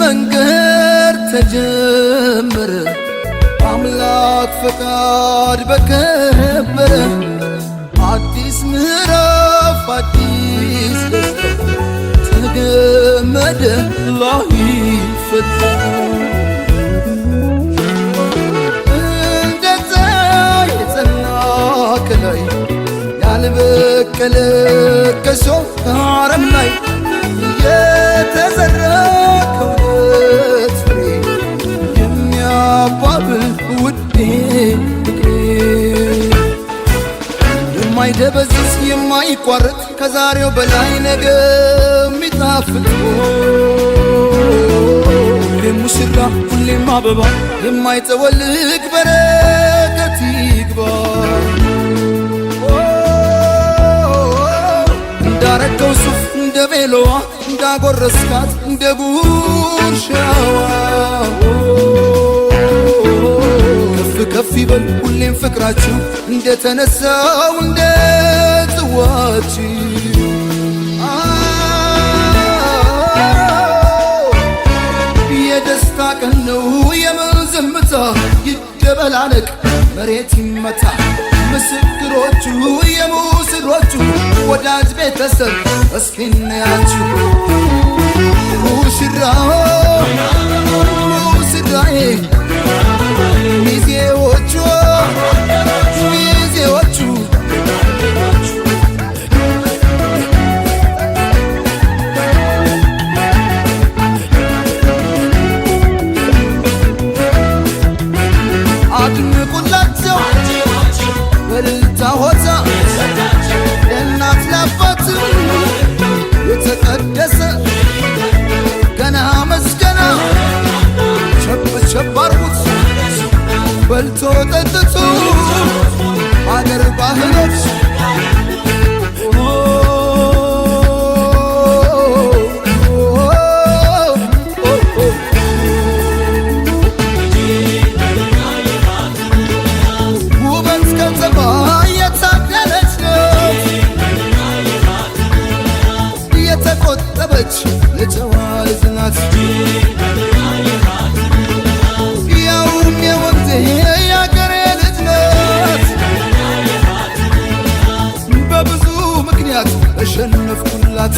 መንገድ ተጀመረ፣ አምላክ ፈቃድ በከበረ፣ አዲስ ምዕራፍ አዲስ ደስታ ተገመደ ላይፈታ። እንደ ፀሐይ የጸና ከላይ ያልበቀለ ከሾህ አረም ላይ የተዘራ ከእውነት ፍሬ የሚያባብል ውዴ ፍቅሬ የማይደበዝዝ የማይቋረጥ ከዛሬው በላይ ነገ የሚጣፍጥ ሁሌም ሙሽራ ሁሌም አበባ የማይጠወልግ በረከት ይግባ። እንዳረከው ሱፍ እንደ ቬሎዋ እንዳጎረስካት እንደ ጉርሻዋ ከፍ ከፍ ይበል ሁሌም ፍቅራችሁ እንደተነሳው እንደ ጽዋችሁ። የደስታ ቀን ነው የምን ዝምታ ይደበላለቅ መሬት ይመታ። ምስክሮቹ የሙስሮቹ ወዳጅ ቤተሰብ እስኪ እንያችሁ። ሙሽራ ሙሽራዬ ሚዜዎቹ ሚዜዎቹ አድንቁላቸው በእልልታ ሆታ ለእናት ለአባት የተቀደሰ ገና መስገና ቸብ ቸብ አርጉት በልቶ ጠጥቶ አገር ባህሎች ውበት ከተማ የታደለች ናት። የተቆጠበች የጨዋ ልጅ ናት። ያውም የወንዜ የአገሬ ልጅ ናት። በብዙ ምክንያት ተሸነፍኩላት።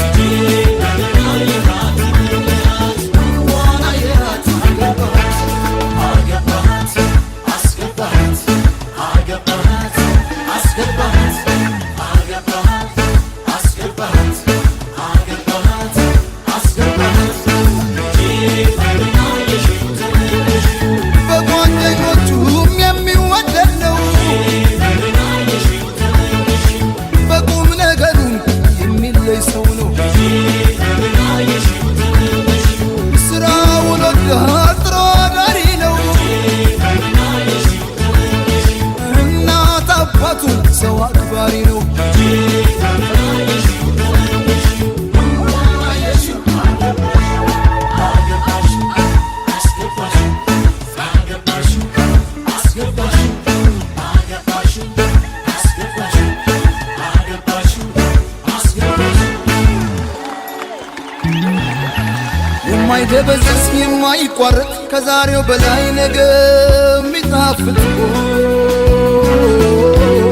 በጓደኞቹም የሚወደድ ነው። በቁም ነገሩም የሚለይ ሰው ነው። ስራውን ወዳድ ጥሩ አዳሪ ነው። እናት አባቱን ሰው አክባሪ ነው። የማይደበዝዝ የማይቋረጥ ከዛሬው በላይ ነገ የሚጣፍጥ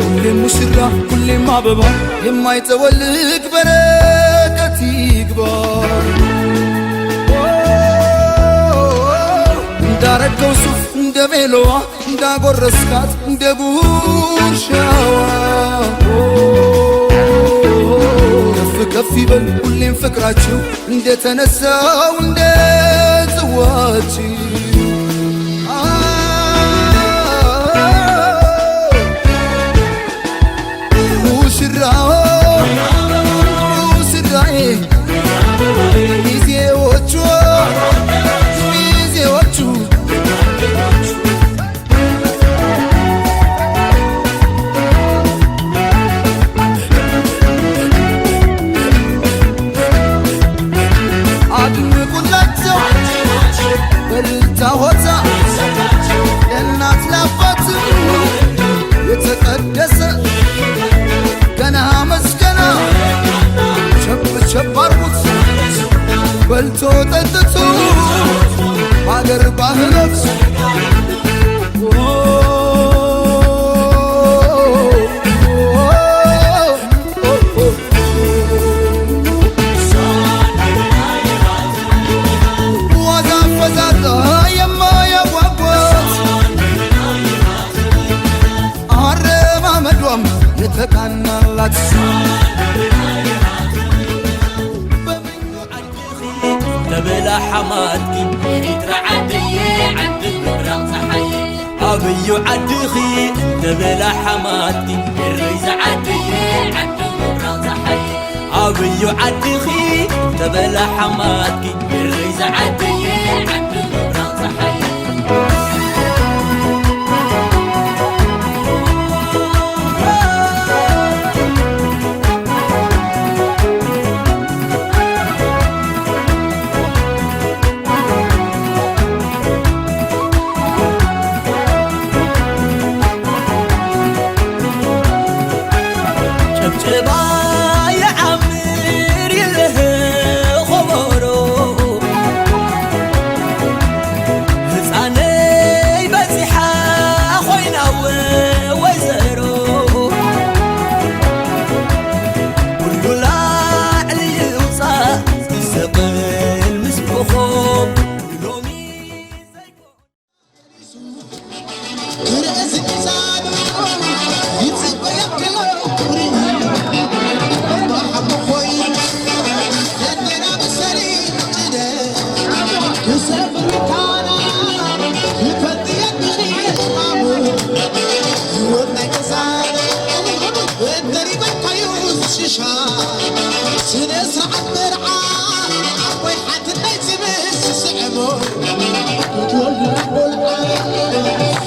ሁሌም ሙሽራ ሁሌም አበባ የማይጠወልግ በረከት ይግባ። እንዳረከው ሱፍ እንደ ቬሎዋ እንዳጎረስካት እንደ ጉርሻዋ ከፍ ከፍ ይበል ሁሌም ፍቅራችሁ እንደተነሳው እንደ ጽዋችሁ። ሙሽራው ሙሽራዬ ሚዜዎቹ ሚዜዎቹ አድንቁላቸው በልልታ ሆታ ለእናት ለአባት የተቀደሰ ገና መስገና ቸብ ቸብ አርጉት በልቶ ጠጥቶ ባህነት ዋዛ ፈዛዛ የማያጓጓት ኣረማመዷም የተቃናላት ተበላ ሓማትኪ ኤሪትራ ዓደየ ዓዲ ምብራቕ ፀሓየ ኣበዩ ዓድኺ እንተበላ ሓማትኪ ኤረይ ዝዓደየ ዓዲ ምብራቕ ፀሓየ ኣበዩ ዓድኺ እንተበላ ሓማትኪ ኤረይ ዝዓደየ ዓዲ ምብራቕ ፀሓየ ጭብጨባ ይዓምር ይለህ ኾቦሮ ህፃነይ በፂሓ ኮይና ወይዘሮ ኩሉ ላዕሊ ይውፃእ ይሰቐል ምስ ኮኾብ ሎሚ ስነ ስርዓት መርዓ ኣቦይ ሓትነይ ዝብል ስስዕሞ ክትወልድ ቆልዓ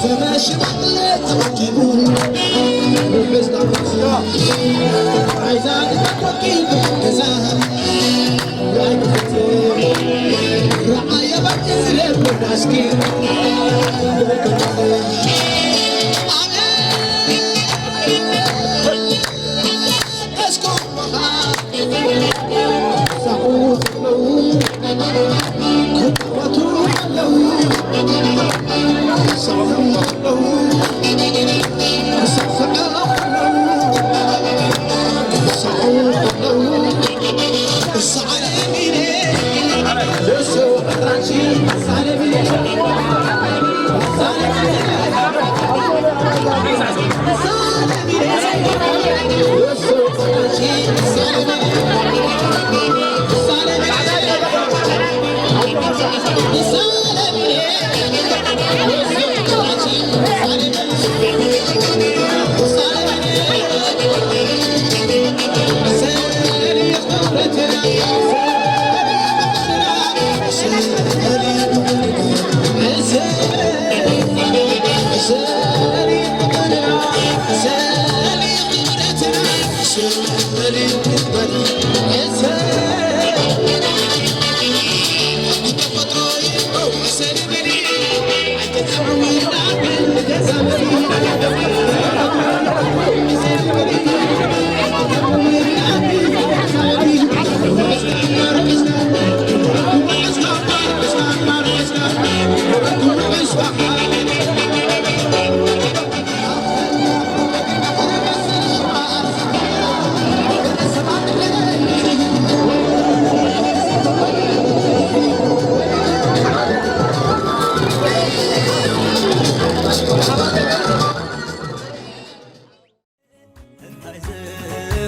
ሰበ ሽማግለ ተኣኪቡ ርሑስ ናፈሳ ሒዛ ግዳ ኮኪ ገዛ ርዓየ ባቂ ዝለብ ባስኪ እንታይ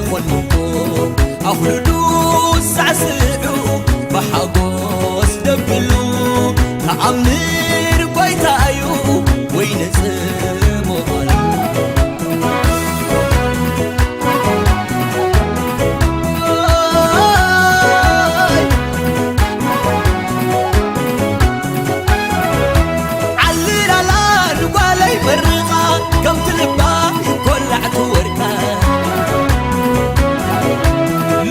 ዝኾንኩ ኣኽሉዱ ሳዕስዑ ብሓጎስ ደብሉ ተኣምር ጓይታ እዩ ወይ ንጽምቓሉ ዓልላላ ንጓለይ መርቓ ከምቲ ልባ ይኮላዕ ትወርቃ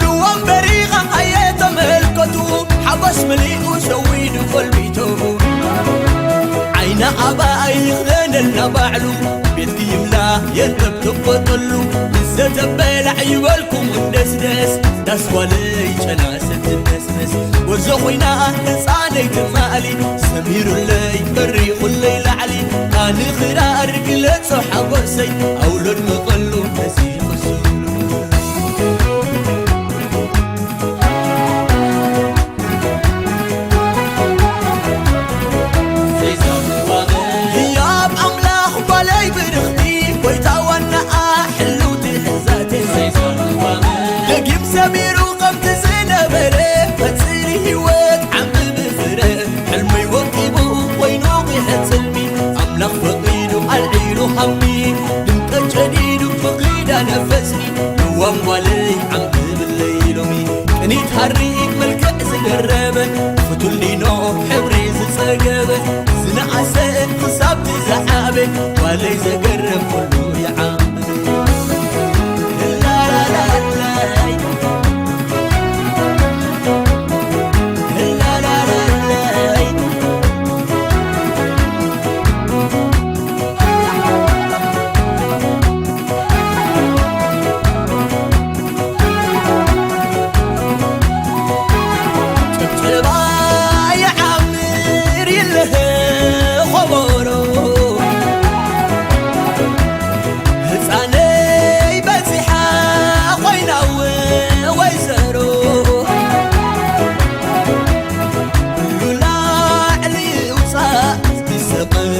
ልዋም በሪቓ ኣየ ተመልከቱ ሓጎስ መሊኡ ሰዊዱ ፈልቢቱ ዓይና ኣባይ ይኽደነልና ባዕሉ ቤት ይምላ የንጠብጥቆጠሉ ዘተበላዕ ይበልኩም ደስደስ ዳስጓለይ ጨና ሰትደስ ጎርዞ ኮይና ህፃነይ ትማሊ፣ ሰሚሩለይ በሪኹለይ ላዕሊ። ኣነ ክራር ግለጾ ሓጎሰይ፣ ኣውሎድ መቐሉ ነዚ ይመስሉ። ህያብ ኣምላኽ ጓለይ ብርኽቲ፣ ጎይታ ዋናኣ ሕልውቲ ሕዛተይ። ደጊም ሰሚሩ ከምቲ ዝነበረ፣ ቀጽሊ ህይወት ዓምብቢ ፍረ። ሕልመይ ወቂቡ ኮይኑ ቂሐ ጽልሚ፣ ኣምላኽ ፈቒዱ ኣልዒሉ ሃምቲ። ድምቀት ጨዲዱ ብኺዳነ ፈስኒ፣ ልዋም ጓለይ ዓምብብለይ ሎሚ። ቅኒት ሃሪ መልክዕ ዝደረበ፣ ፍቱል ዲኖ ሕብሪ ዝጸገበ፣ ዝነኣሰ ክሳብ ዝዓበ፣ ጓለይ ዘገርም ኩሉ ይዓምብብ። ላላላላይ፣ ላላላላይ። ጭብጨባ ይዓምር ይለሀ ኾቦሮ፣ ህፃነይ በፂሓ ኮይና ወይዘሮ። ኩሉ ላዕሊ ውፃእ ዝሰቐል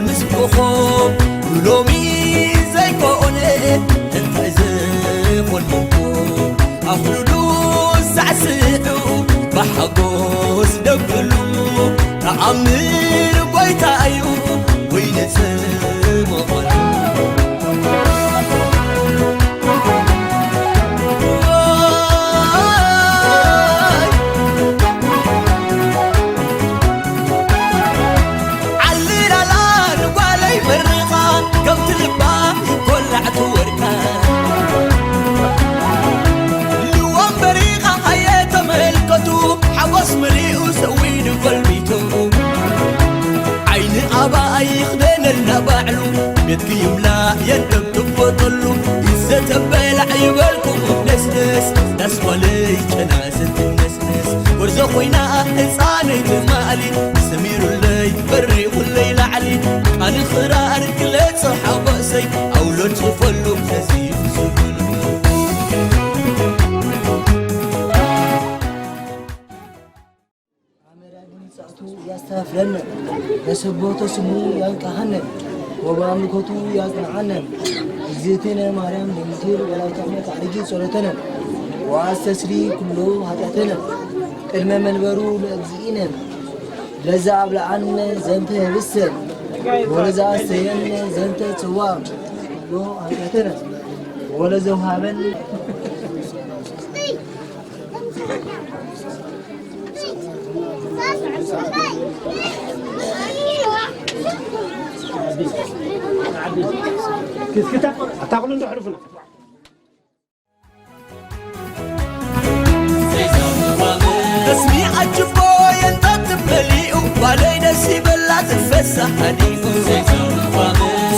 ምስ ኮኾብ፣ ሎሚ ዘይኮነ እንታይ ዝኾንኩ? ኣኽሉሉ ሳዕስዑ ብሓጎስ ደብሉ፣ ተኣምር ጎይታ እዩ ወይ ንጽምቐሉ። ዓልላላ ንጓለይ መርቓ፣ ከምቲ ልባ ይኮላዕ ትወርቃ። ልዋም በሪቓ ሃየ ተመልከቱ፣ ሓጎስ መሊኡ ሰዊዱ ጎልቢቱ። ዓይኒ ኣባይ ይኽደነልና ባዕሉ፣ ቤትኪ ይምላእ የንጠብጥብ ቦተሉ። ይዘተበላዕ ይበልኩም ነስነስ፣ ዳስ ጓለይ ጨና ዘትነስነስ። ጎርዞ ኮይና ህፃነይ ትማሊ፣ ሰሚሩለይ በሪኹለይ ላዕሊ። ቃል ክራር ግለጾ ሓጎሰይ፣ ኣውሎድ ጽፈሉ ነዚ ዝብሉ። ኣመዳ ድምጻቱ ያስተፍረነ፣ በሰቦተ ስሙ ያንቃሃነ፣ ወበአምልኮቱ ያጽንዓነ። እግዝእትነ ማርያም ድንግል ወላዲተ አምላክ አርጊ ጸሎተነ፣ ወአስተስሪ ኩሎ ኃጢአተነ፣ ቅድመ መንበሩ ለእግዚእነ፣ ለዘ አብልዓነ ዘንተ ህብስተ፣ ወለዘ አስተየነ ዘንተ ጽዋ፣ ኩሎ ኃጢአተነ፣ ወለዘ ውሃበነ ኣታቕሉ እንዶ ሕሉፍና። በስሚ ዓጅቦ የንጠጥብ መሊኡ፣ ጓለይ ደስ ይበላ ዝፈሳ ሃዲኡ።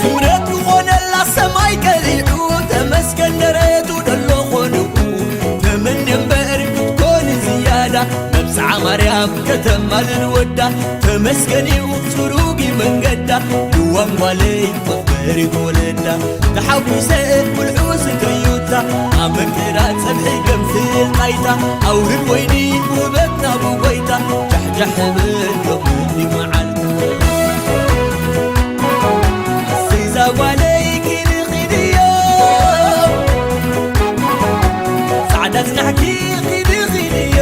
ስምረት ክኾነላ ሰማይ ቀሊዑ፣ ተመስገን ደረቱ ደሎ ኾንኡ። ተመን እምበር ክትኮኒ ዝያዳ፣ መብጽዓ ማርያም ከተማልድ ወዳ። ተመስገን እዩ ጽሩጊ መንገዳ፣ ልዋም ጓለይ መኽበሪ ወለዳ። ተሓጒሰ ብልሑ ዝተዩታ፣ ኣብ መንገዳ ጸብሒ ገምስል ጣይታ። ኣውርድ ወይኒ ውበት ናብ ጎይታ፣ ጃሕጃሕ በል ሎሚ መዓልታ። እዛ ጓለይ ኪዲ ኺድዮ፣ ጻዕዳ ጽናሕኪ ኺዲ ኺድዮ።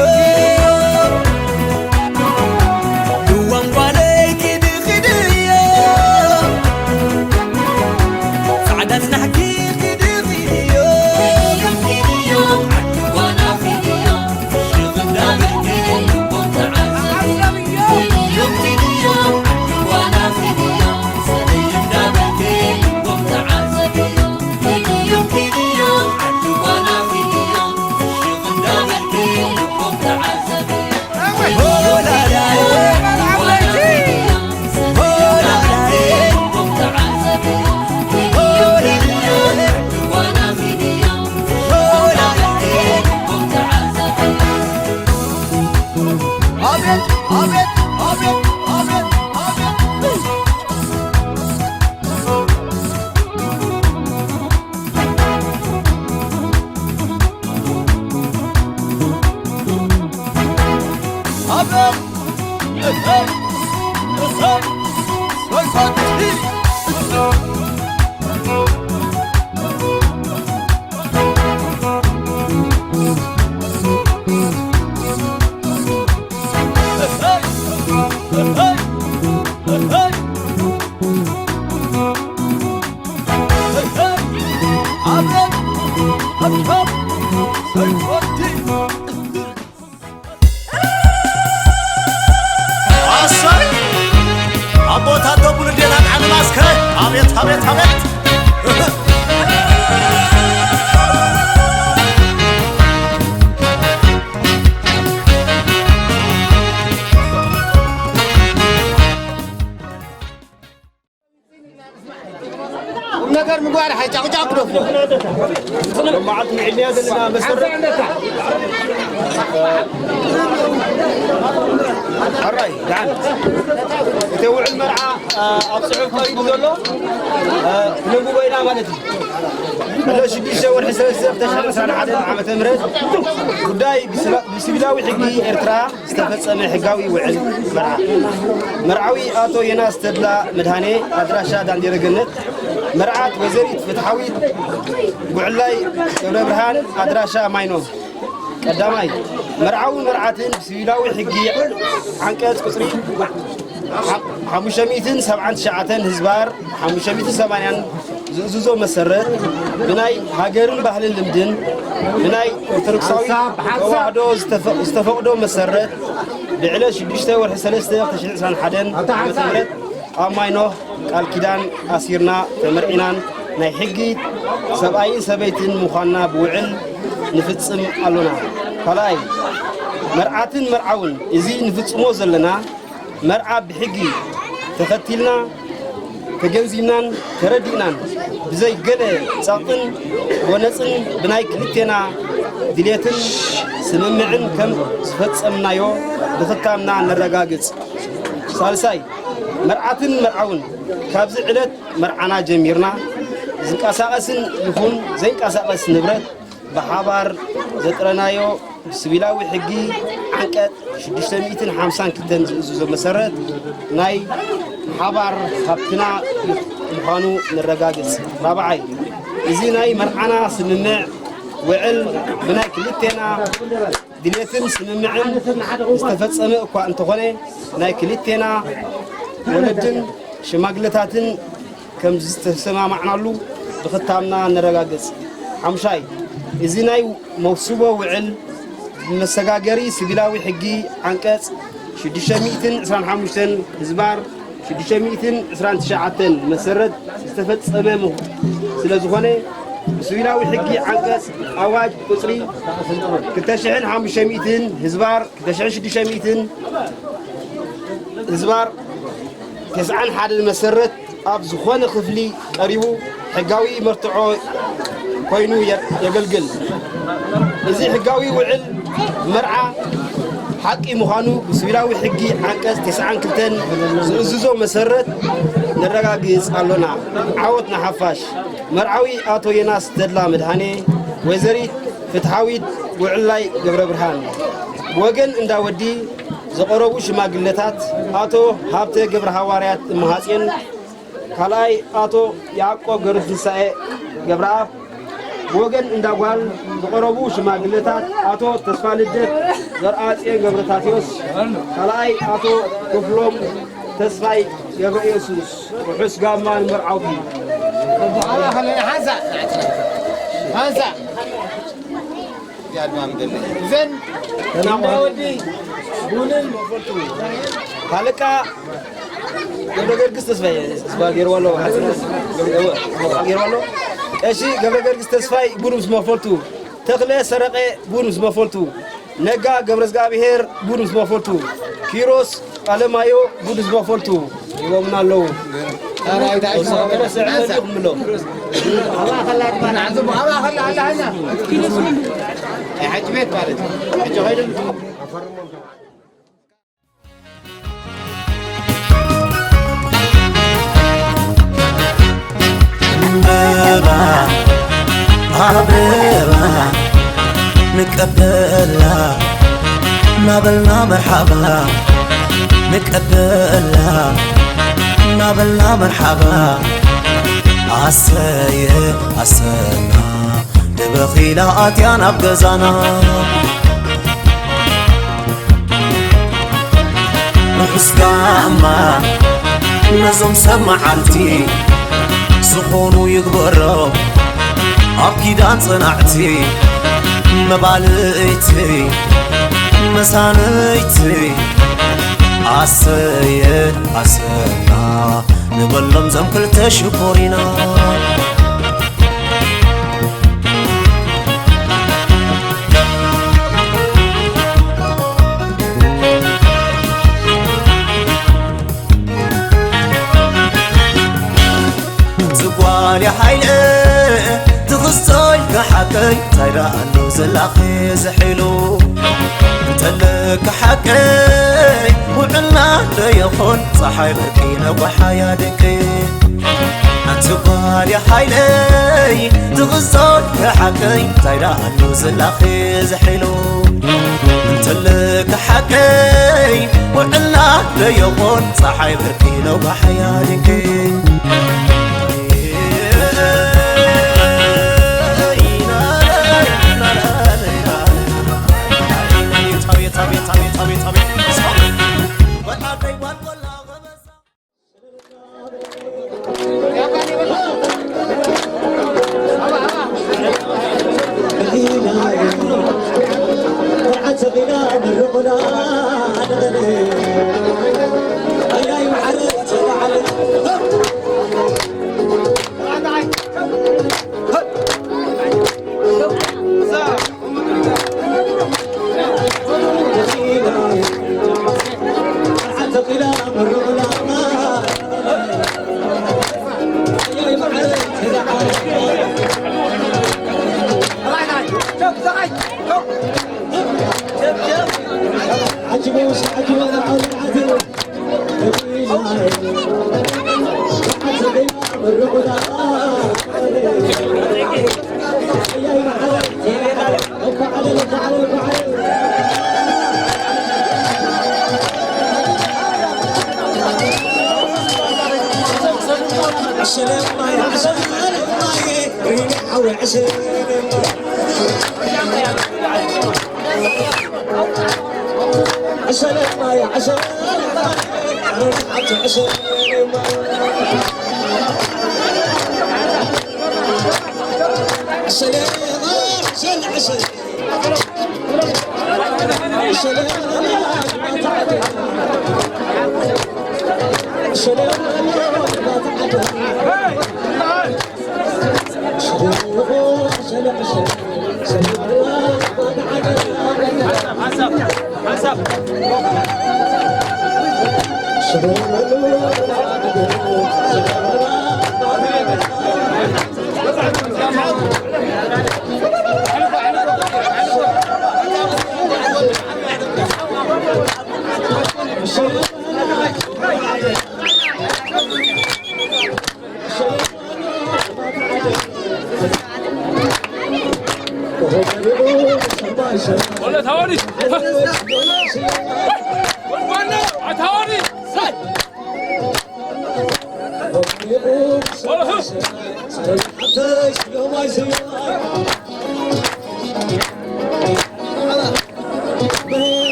ልዋም ጓለይ ኪዲ ኺድዮ፣ ጻዕዳ ጽናሕኪ ኺዲ ኺድዮ። ዓዲ ጓና ኺድዮ፣ ሽቕ እንዳበልኪ ልቦም ተዓዘብዮ። ኣሰይ! ኣቦታት ደቡል ዴና ጣዕሚ ማስከ! ኣቤት፣ ኣቤት፣ ኣቤት! ቁም ነገር ምግባር ሓይ ጫቑጫቑ ክደፍሮ። መዓልቲ ንዕድልያ ዘለና መሰረት። ሕራይ፣ ደሓን። እቲ ውዕል መርዓ፣ እ፣ ኣብ ጽሑፍ ቀሪቡ ዘሎ፣ እ፣ ክነንብቦ ኢና ማለት እዩ። ሕዳር ሽዱሽተ ወርሒ ሰለስተ ክልተ ሽሕን ዕስራን ሓደን ዓመተ ምህረት ጉዳይ ብስባ-፣ ብሲቪላዊ ሕጊ ኤርትራ ዝተፈጸመ ሕጋዊ ውዕል መርዓ። መርዓዊ ኣቶ ዮናስ ተድላ መድሃኔ፣ ኣድራሻ ዳንዴረ ገነት። መርዓት ወይዘሪት ፍትሓዊት ጉዕላይ ገብረብርሃን፣ ኣድራሻ ማይኖ። ቀዳማይ፣ መርዓውን መርዓትን ብሲቪላዊ ሕጊ ዓንቀጽ ቁጽሪ ሓ-፣ ሓሙሽተ ሚእትን ሰብዓን ትሽዓተን ህዝባር ሓሙሽተ ሚእትን ሰማንያን ዝእዝዞ መሰረት፣ ብናይ ሃገርን ባህልን ልምድን፣ ብናይ ኦርቶዶክሳዊ ተዋህዶ ዝተፈ-፣ ዝተፈቕዶ መሰረት፣ ብዕለት ሽዱሽተ ወርሒ ሰለስተ ክልተ ሽሕን ዕስራን ሓደን ዓመተ ምህረት ኣብ ማይ ኖህ ቃል ኪዳን ኣሲርና ተመርዒናን ናይ ሕጊ ሰብኣይን ሰበይትን ምዃንና ብውዕል ንፍጽም ኣሎና። ካልኣይ፣ መርዓትን መርዓውን እዚ ንፍጽሞ ዘለና መርዓ ብሕጊ ተኸቲልና፣ ተገንዚብናን ተረዲእናን፣ ብዘይ ገለ ጸቕጥን ጎነጽን ብናይ ክልቴና ድሌትን ስምምዕን ከም ዝፈጸምናዮ ብኽታምና ነረጋግጽ። ሳልሳይ፣ መርዓትን መርዓውን ካብዚ ዕለት መርዓና ጀሚርና ዝንቀሳቐስን ይኹን ዘይንቀሳቐስ ንብረት ብሓባር ዘጥረናዮ ብሲቪላዊ ሕጊ ዓንቀጽ ሽዱሽተ ሚእትን ሓምሳን ክልተን ዝእዝዞ መሰረት ናይ ሓባር ሃብትና ምዃኑ ነረጋግጽ። ራብዓይ፣ እዚ ናይ መርዓና ስምምዕ ውዕል ብናይ ክልቴና ድሌትን ስምምዕን ዝተፈጸመ እኳ እንተኾነ፣ ናይ ክልቴና ወለድን ሽማግለታትን ከም ዝተሰማማዕናሉ ብኽታምና ነረጋግጽ። ሓሙሻይ፣ እዚ ናይ መውስቦ ውዕል ብመሰጋገሪ ሲቪላዊ ሕጊ ዓንቀጽ ሽዱሽተ ሚእትን ዕስራን ሓሙሽተን ህዝባር ሽዱሽተ ሚእትን ዕስራን ትሽዓተን መሰረት ዝተፈጸመ ምኹ-፣ ስለ ዝኾነ፣ ብሲቪላዊ ሕጊ ዓንቀጽ ኣዋጅ ቁጽሪ ክልተ ሽሕን ሓሙሽተ ሚእትን ህዝባር ክልተ ሽሕን ሽዱሽተ ሚእትን ህዝባር ተስዓን ሓደን መሰረት ኣብ ዝኾነ ክፍሊ ቀሪቡ ሕጋዊ መርትዖ ኮይኑ የ-፣ የገልግል። እዚ ሕጋዊ ውዕል መርዓ ሓቂ ምዃኑ ብሲቪላዊ ሕጊ ዓንቀጽ ተስዓን ክልተን ዝእዝዞ መሰረት ነረጋግጽ ኣሎና። ዓወት ንሓፋሽ። መርዓዊ ኣቶ ዮናስ ተድላ መድሃኔ፣ ወይዘሪት ፍትሓዊት ውዕላይ ገብረ ብርሃን። ብወገን እንዳ ወዲ ዝቐረቡ ሽማግለታት ኣቶ ሃብተ ገብረ ሃዋርያት እመሃጽዮን፣ ካልኣይ ኣቶ ያዕቆብ ገብረትንሳኤ ገብረኣብ፣ ብወገን እንዳ ጓል ዝቐረቡ ሽማግለታት ኣቶ ተስፋልደት ዘርኣጽዮን ገብረታቴዎስ፣ ካልኣይ ኣቶ ክፍሎም ተስፋይ ገብረ ኢየሱስ። ርሑስ ጋማ ንመርዓውቲ። ሓንሳ፣ ሓንሳ። እዘን እንዳ ወዲ ቡንን ሃለቃ ገብረ ገርግስ ተስፋዬ፣ ተስፋ ገይርዋ ኣሎ፣ ገይርዋ ኣሎ። ቀሺ ገብረ ገርግስ ተስፋይ ቡን ምስ መፈልቱ፣ ተኽለ ሰረቐ ቡን ምስ መፈልቱ፣ ነጋ ገብረዝጋብሄር ቡን ምስ መፈልቱ፣ ኪሮስ ኣለማዮ ቡን ምስ መፈልቱ ሂቦምና ኣለዉ። ኣብ ማእከል ኣላ፣ ኣላ፣ ኣላ፣ ኣላ። ናይ ሓጂ ቤት ማለት እዩ። ሕጂ ኸይዱ። ዕምበባ ኣበባ ንቀበላ እናበልና መርሓባ ንቀበላ እናበልና መርሓባ ኣሰየ ኣሰና ደበኺላ ኣትያ ናብ ገዛና። ርሑስ ጋማ ነዞም ሰብ መዓልቲ ዝኾኑ ይግበሮም ኣብ ኪዳን ጽናዕቲ። መባልእቲ መሳንይቲ ኣሰየ ኣሰና ንበሎም ዘም ክልተ ሽኮሪና። ዝጓል ሓይለ ትኽስቶይ ከሓቀይ ታይዳ ኣሎ ዘላኺ ዝሕሉ እንተለካ ሓቀይ ውዕልና ደየኾን ፀሓይ ብርቂ ነጓሓያ ደቂ ኣንቲ ጓል ሓይለይ ትኽስቶይ ከሓቀይ ታይዳ ኣሎ ዘላኺ ዝሕሉ እንተለካ ሓቀይ ውዕልና ደየኾን ፀሓይ ብርቂ ነጓሓያ ደቂ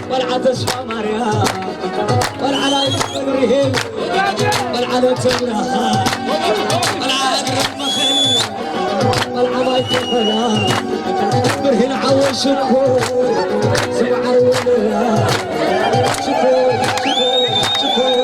ቆልዓ ተስፋ ማርያም፣ ቆልዓ ላይት እብርሂም፣ ቆልዓ ለተብርሃ፣ ቆልዓ እግረ መኸል፣ ቆልዓ ማይ ተኸላ፣ ብርሂን ዓወል ሽኮር፣ ስምዓር ወለላ፣ ሽኮር፣ ሽኮር፣ ሽኮር።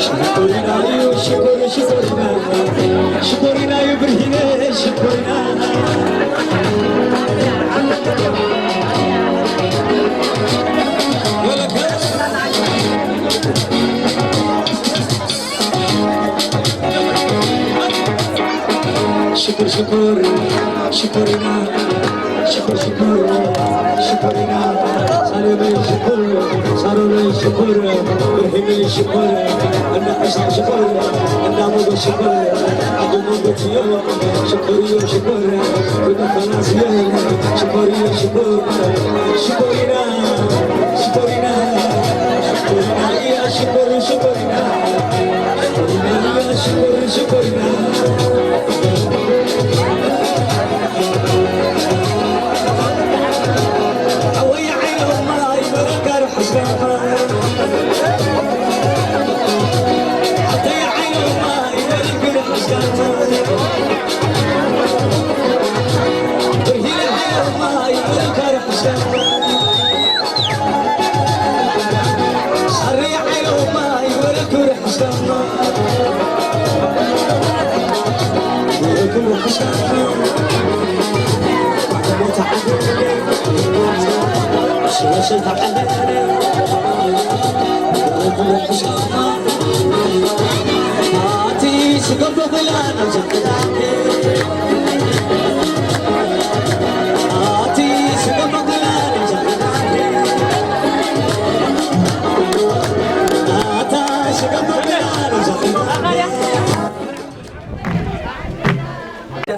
ሽኮሪና እዩ፣ ሽኮሪ፣ ሽኮሪና። ሽኮሪና እዩ ብርሂነ፣ ሽኮሪና። ሽኮር፣ ሽኮር፣ ሽኮሪና። ሽኮር፣ ሽኮር፣ ሽኮሪና። ሳሌመይ ሽኮር፣ ሳሮነይ ሽኮር፣ ብርሂነይ ሽኮር፣ እንዳ ዒሳ ሽኮር፣ እንዳ ሞጎስ ሽኮር፣ ዓዲ ሞጎስ እዮም። ሽኮር እዮም ሽኮር፣ ብመፈላስ እዮም። ሽኮር እዮም ሽኮር፣ ሽኮሪና፣ ሽኮሪና፣ ሽኮሪና እያ ሽኮር፣ ሽኮሪና፣ ሽኮር፣ ሽኮሪና።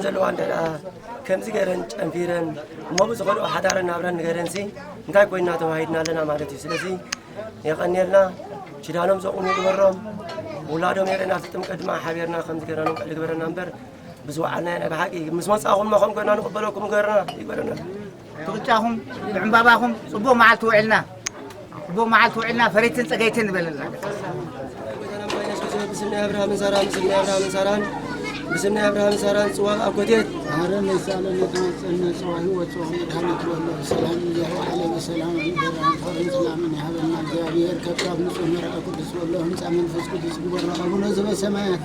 ዘለዋ እንተ ደኣ ከምዚ ገይረን ጨንፊረን እሞ ብዝኸድኦ ሓዳረን ናብረን ንገረንሲ እንታይ ኮይንና ተዋሂድና ኣለና ማለት እዩ። ስለዚ የቐንየልና፣ ኪዳኖም ዘቑሙ ይግበሮም፣ ውላዶም የርእና፣ ኣብቲ ጥምቀት ድማ ሓቢርና ከምዚ ገይርና ንውዕል ይግበረና እምበር ብዝወዓልናዮ ናይ ብሓቂ ምስ መጻእኹም እሞ ከም ኮይንና ንቕበለኩም ይግበረና፣ ይግበረና። ብቕጫኹም ብዕምባባኹም ጽቡቕ መዓልቲ ውዒልና፣ ጽቡቕ መዓልቲ ውዒልና፣ ፈረይትን ጸገይትን ንበለልና። ብስም ናይ ኣብርሃምን ሳራን፣ ብስም ናይ ኣብርሃምን ሳራን፣ ብስም ናይ ኣብርሃምን ሳራን፣ ጽዋ ኣኮቴት። መሐረነ ይስኣለነ፣ ተማጸነ፣ ጽዋ ህይወት፣ ጽዋ መድኃኒት በሎ። ሰላም እንዲያው ዓለመ ሰላም ይደረን፣ ፈርን ሰላምን ይሃበና እግዚኣብሔር። ከብካብ ንጹሕ መርዓ ቅዱስ በሎ፣ ህንጻ መንፈስ ቅዱስ ግበሮ። አቡነ ዘበሰማያት።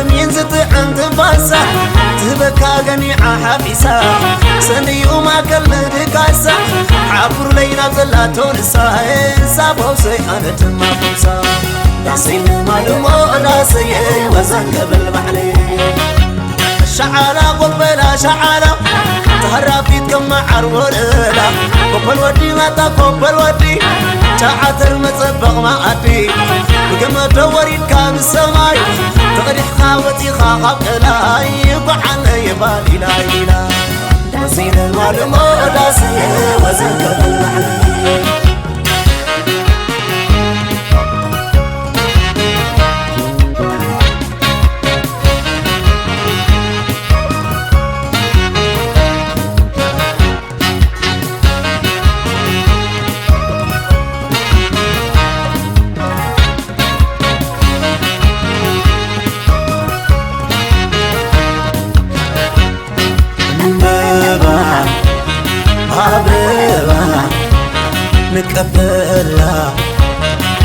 ሚን ዝጥዕም ትንፋሳ ትህበካ ገኒዓ ሓፊሳ ሰንዩ ማእከል ምድቃሳ ሓፉር ለይና ዘላቶ ንሳ እንሳ ፈውሰይ ኣነ ድማ ፈውሳ ዳሰይ ንማልሞ ዳሰየ ወዘን ከብል ባሕሪ ሸዓላ ቆበላ ሸዓላ ተሃራፊት ከም መዓር ወለላ ኮበል ወዲ ማታ ኮበል ወዲ ጨዓተር መጸበቕ መኣዲ ብገመዶ ወሪድካ ብሰማይ ተቐዲሕካ ወጺኻ ካብ ቀላይ ጓዓነ የባል ኢላ ኢላ ዳሲነ ማልሞ ዳስየ ወዘን ከብል ባሕሪ ዕምበባ ኣበባ ንቀበላ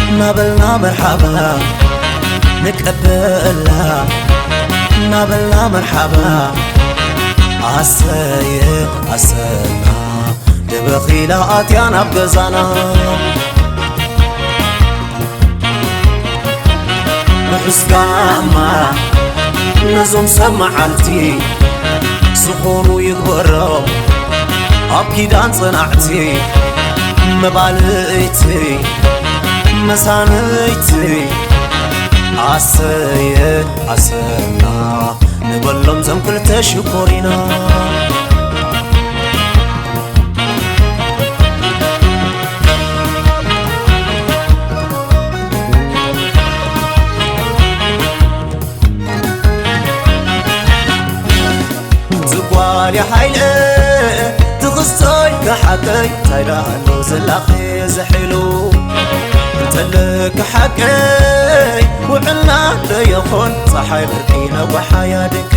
እናበልና መርሓባ ንቀበላ እናበልና መርሓባ ኣሰየ ኣሰና ደበኺላ ኣትያ ናብ ገዛና ርሑስ ጋማ ነዞም ሰብ መዓልቲ ዝኾኑ ይግበሮም ኣብ ኪዳን ጸናዕቲ መባልእቲ መሳንይቲ ኣሰየ ኣሰና ንበሎም ዘም ክልተ ሽኮሪና ዝጓል ሓይለ ትኽስቶይ ከሓተይ ታይዳ ኣሎ ዘላኸ ዝሕሉ እንተለካ ሓቀይ ውዕልና ደየኾን ፀሓይ ብርቂ ነጓሓያ ደቂ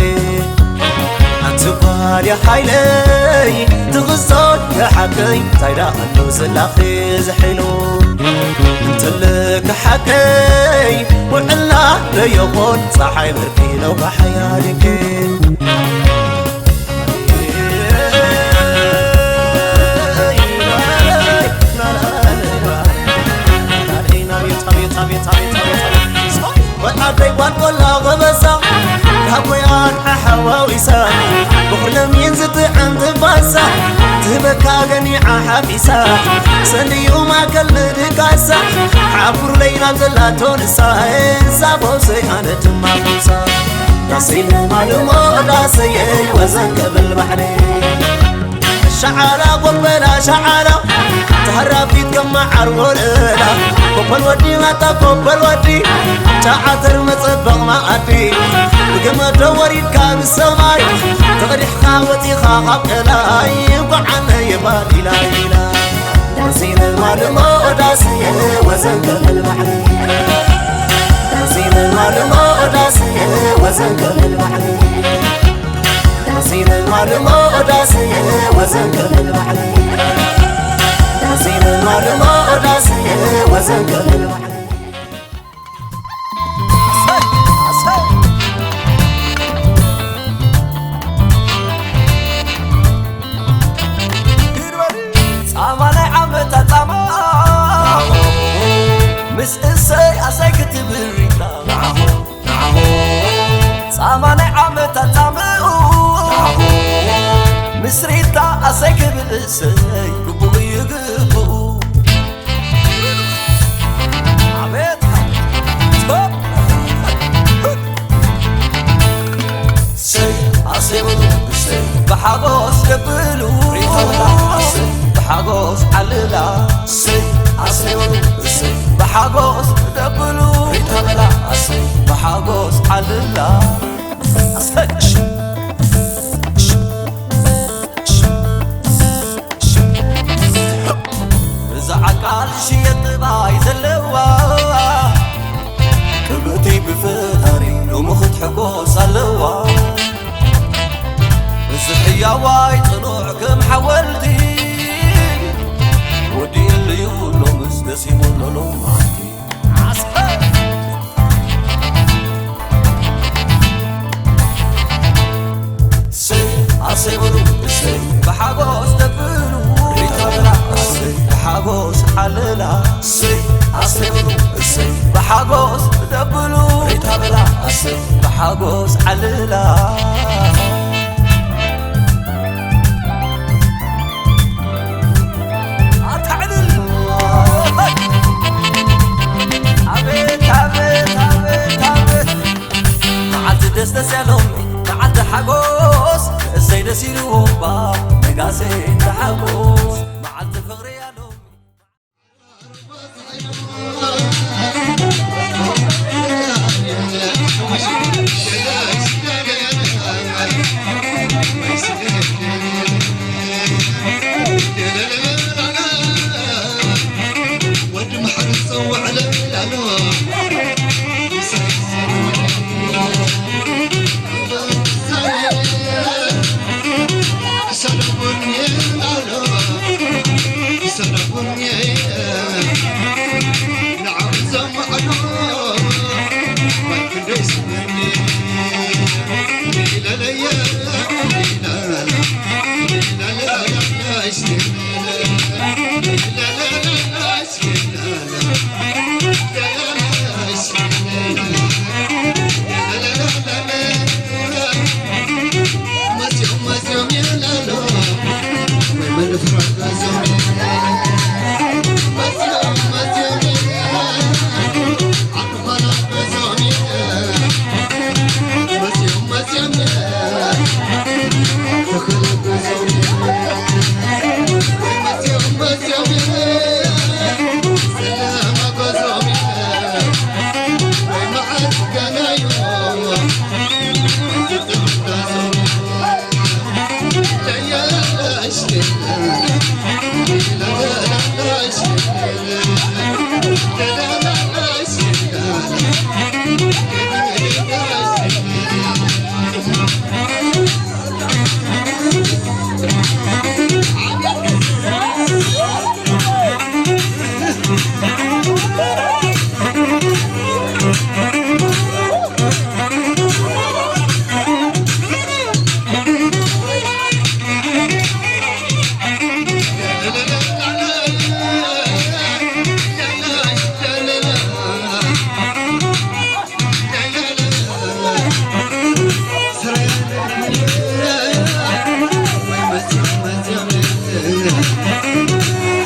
ኣንቲ ጓል ሓይለይ ትኽስቶይ ከሓቀይ ታይዳ ኣሎ ዘላኸ ዝሕሉ እንተለካ ሓቀይ ውዕልና ደየኾን ፀሓይ ብርቂ ነጓሓያ ደቂ ወጣተይ ጓል ቆላ ጎበዛ ካብ ጎያን ሓሓዋዊሳ ብኹር ለሚን ዝጥዕም ትንፋሳ ትህበካ ገኒዓ ሓፊሳ ሰንዩ ማእከል ምድቃሳ ሓፉር ለይና ዘላቶ ንሳ እንሳ ቦሰይ ኣነ ድማ ቡሳ ዳሰይ ንማልሞ ዳሰየ ወዘን ከብል ባሕሪ ሸዓላ ጎበላ ሸዓላ ተሃራፊት ከም መዓር ወለላ ኮበል ወዲ ማታ ኮበል ወዲ ጨዓተር መጸበቕ መኣዲ ብገመዶ ወሪድካ ብሰማይ ተቐዲሕኻ ወጺኻ ካብ ቀላይ እንኳዓነ የባል ኢላ ኢላ ዳሲነ ማልሞ ዳስየ ወዘን ከብል ባሕሪ ዳሲነ ማልሞ ዳስየ ወዘን ከብል ባሕሪ ዳሲነ ማልሞ ዳስየ ወዘን ከብል ባሕሪ ዳሲነ ማልሞ ዳስየ ወዘን ከብል ባሕሪ ጻማ ናይ ዓመታ ጻማ ምስ እሰይ ኣሰይ ክትብል ሪታ ጻማ ናይ ዓመታ ጻምኡ ምስ ሪታ ኣሰይ ክብል እሰይ ግቡእ እዩ ግቡኡ ኣቤት ሰይ ኣሰይ በሉ ሰይ ብሓጎስ ደብሉ ሪታ በላ ኣሰይ ብሓጎስ ዓልላ ሰይ ኣሰይ በሉ ሰይ ብሓጎስ ደብሉ ሪታ በላ ኣሰይ ብሓጎስ ዓልላ ኣሰይ እዛ ዓቃል ሽየጥ ጥባይ ዘለዋ ክብርቲ ብፈጣሪ ሎሚ ክትሕጎስ ኣለዋ እዚ ሕያዋይ ጽኑዕ ከም ሓወልቲ ወዲእልዩ ሎምስ ደሲሙ ሎሎም መዓልቲ ሓጎስ ዓልላ ኣታ ዕልል። ኣቤት፣ ኣቤት፣ ኣቤት፣ ኣቤት። መዓልቲ ደስ ደስ ያሎም፣ መዓልቲ ሓጎስ፣ እሰይ ደስ ኢልዎም ባ፣ ነጋሴ ተሓጎስ፣ መዓልቲ ፍቕሪ ያሎም። ወዲ መሓሪ ዝፀውዕ ዕለል ኣሎ።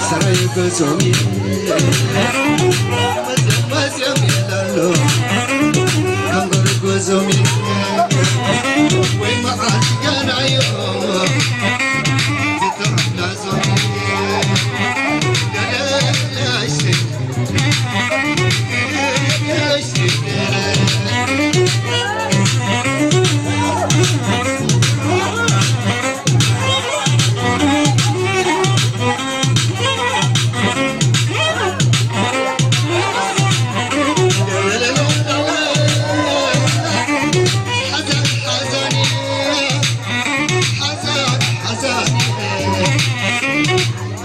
ሰራይ ገዞም መዝዮም ይላሎ፣ ከንበር ገዞም ወይ መዓት ገናዮ፣ ዝተረፍና ዞም ገለላሽ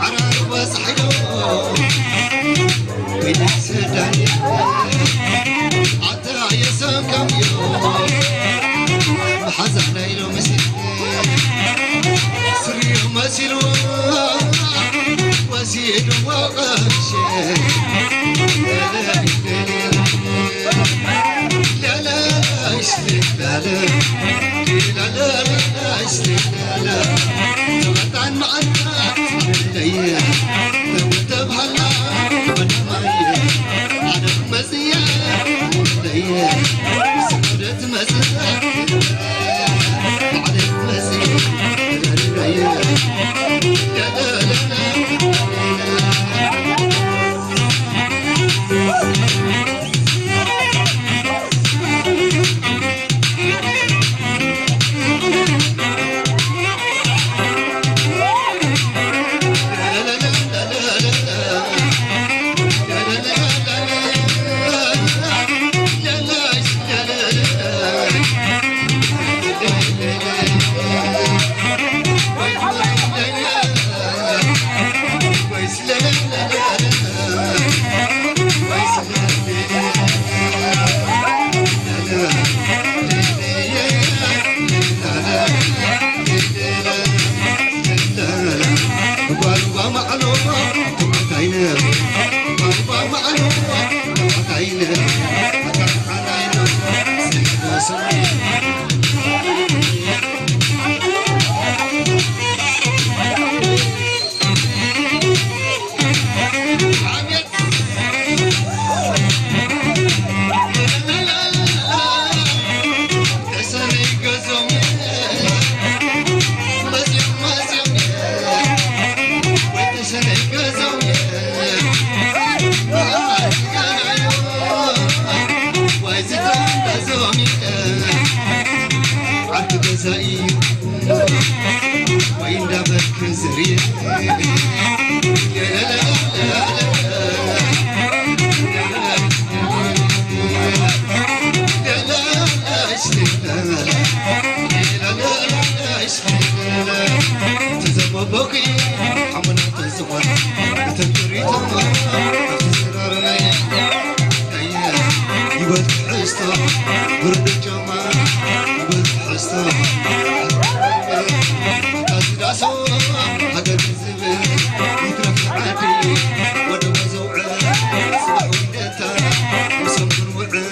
ዓራር በጻሕዮ ወይኒ ሰዳኒ ኣታ የሰከምዮ መሓዛና ኢሎ መሲል ስሪዮ መሲልዎ ወሲድዎ ቀርሸ ዓርኪ ገዛ እዩ ወይ እንዳበልክ ዝርየ ተዘመቦኪ ሓሙና ተዝኾን እተን ጥሪቶ ኣብቲ ዝራርናይ ይበል ትሕዝቶ ብርዱ ጫማ ይበል ትሕዝቶ እታ ዝዳሶ ሃገር ዝብል ይትረፍ ዓዲ ወደቦ ዘውዕል ጽባሕ ውዕለታ ምሶም ክንውዕል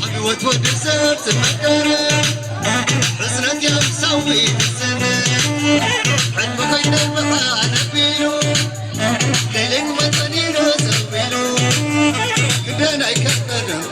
ኣብ ህይወት ወዲ ሰብ ዝፈጠረ ሕስረት እዮም ሳዊ ዝሰነ ዕድመ ኮይነ ብሓ ነቢሉ ለይለይ መጠን ኢሉ ዘቢሉ ክደን ኣይከበደም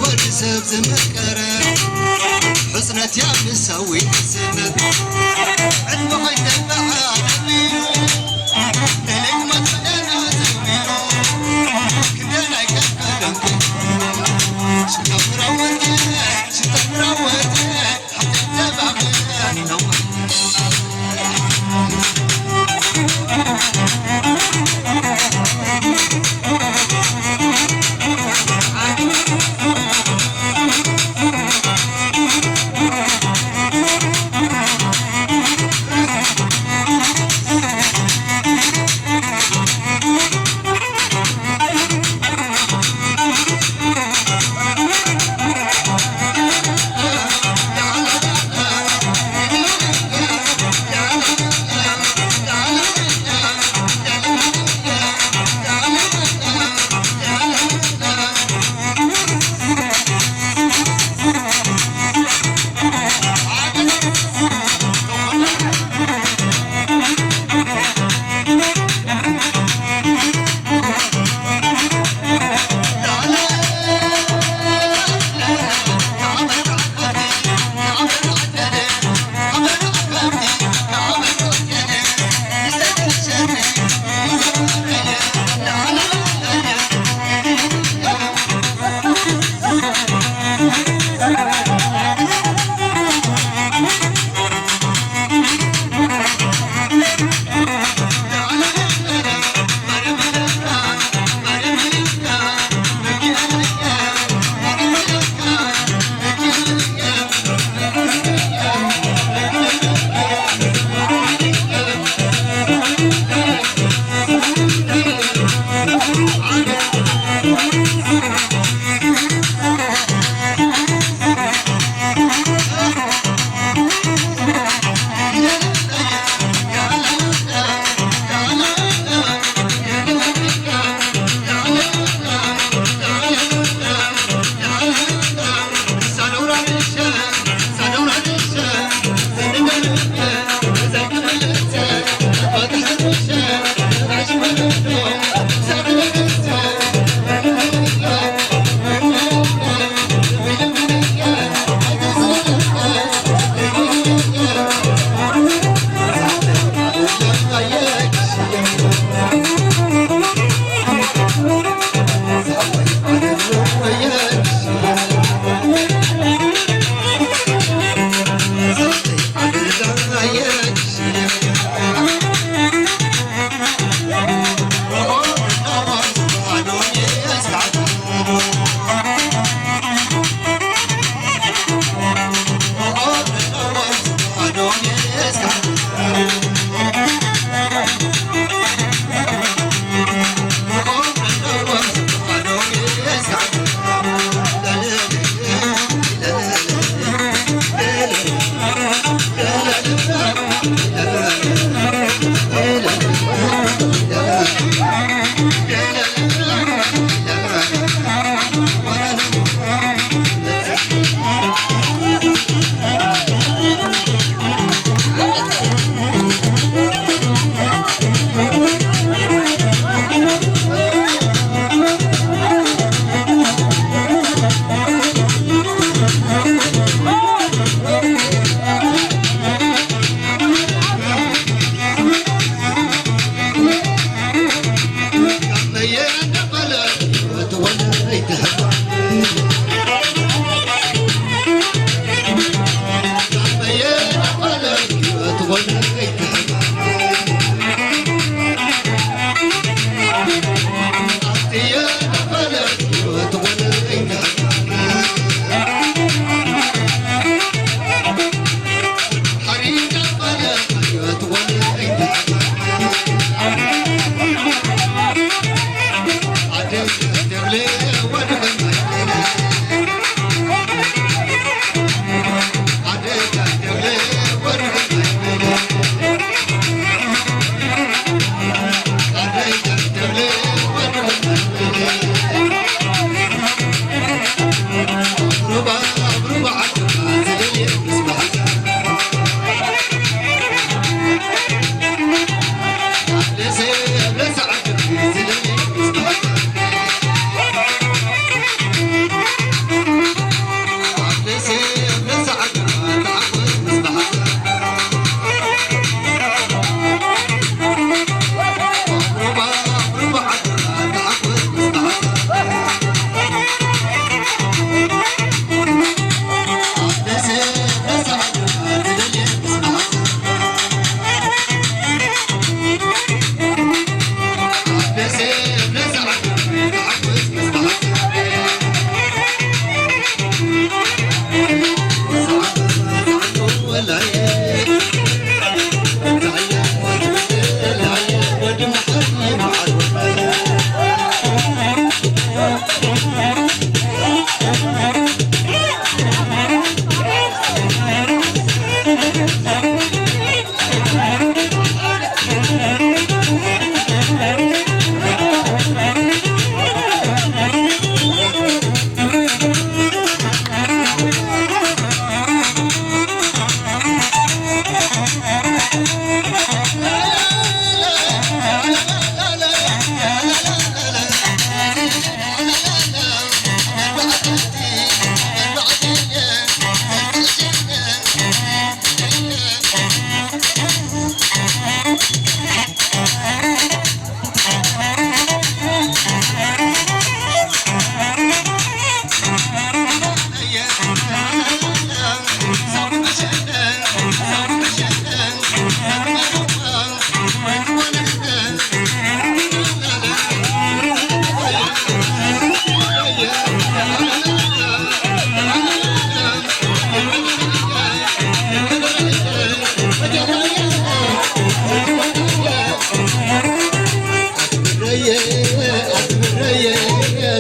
ወዲ ሰብ ዝመቀረ ሕፅነት እያ ምሳዊ ስነት ዕድመ ኸይተበዓለሚኑ ለለይ መጠደና ዘሚኑ ክንደናይ ቀቀደም ሽከፍራውን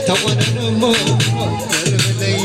ተቆነን እሞ ደርብለይ።